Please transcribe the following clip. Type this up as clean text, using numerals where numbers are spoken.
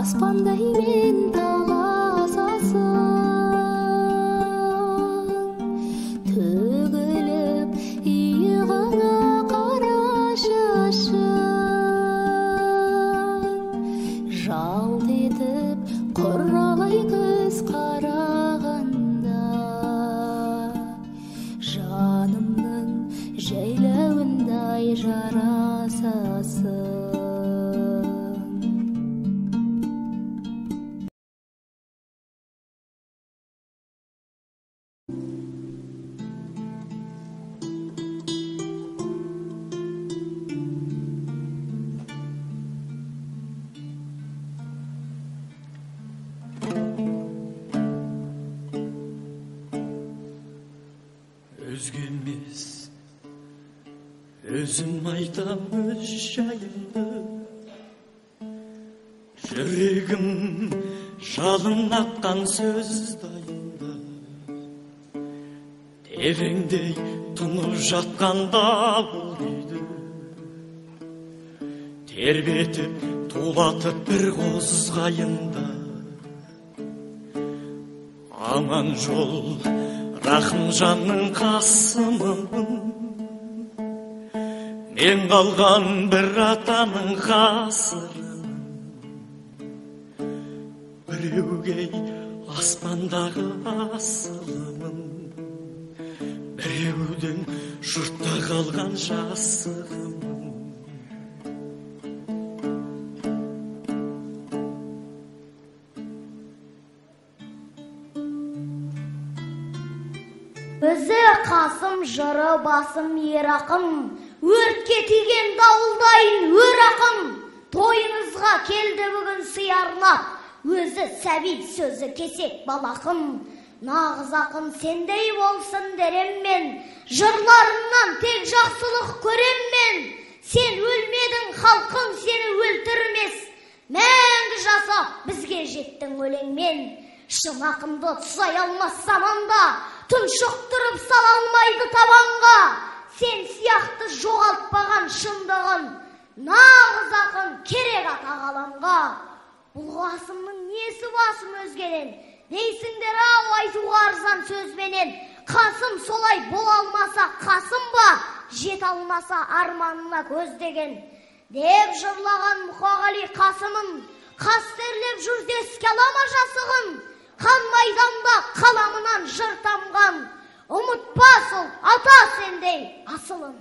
Аспандай мен таласасың, төгіліп иығыңа қара шашың, жалт етіп құралай көз қарағанда, жанымның жайлауындай жарасасың. Өзге емес, өзім айтам өз жайымды, жүрегім жалын атқан сөз дайынды, тереңдей тұнып жатқан дауыл күйді, тербетіп тулатып бір қозғайынды. Аман жол Рахымжанның қасымымын, мен қалған бір атаның ғасырын, біреуге аспандағы асылымын, біреудің жұртта қалған жасығымын. Өзі Қасым жыры басым ер ақын, өртке тиген дауылдайын өр ақын, тойыңызға келді бүгін сыярлап, өзі сәби сөзі кесек балақын. Нағыз ақын сендей болсын дерем мен, жырларыңнан тек жақсылық көрем мен. Сен өлмедің, халқың сені өлтірмес, мәңгі жасап бізге жеттің өлеңмен. Шын ақынды тұсай алмас заманда, тұншықтырып сала алмайды табанға. Сен сияқты жоғалтпаған шындығын, нағыз ақын керек ата ғаламға. Бұл Қасымның несі басым өзгеден, дейсіңдер ау айтуға арзан сөзбенен. Қасым солай бола алмаса Қасым ба, жете алмаса арманына көздеген, деп жырлаған Мұқағали Қасымын, қастерлеп жұрт еске ала ма жасығын? Қан майданда қаламынан жыр тамған, ұмытпа сол ата сендей асылын.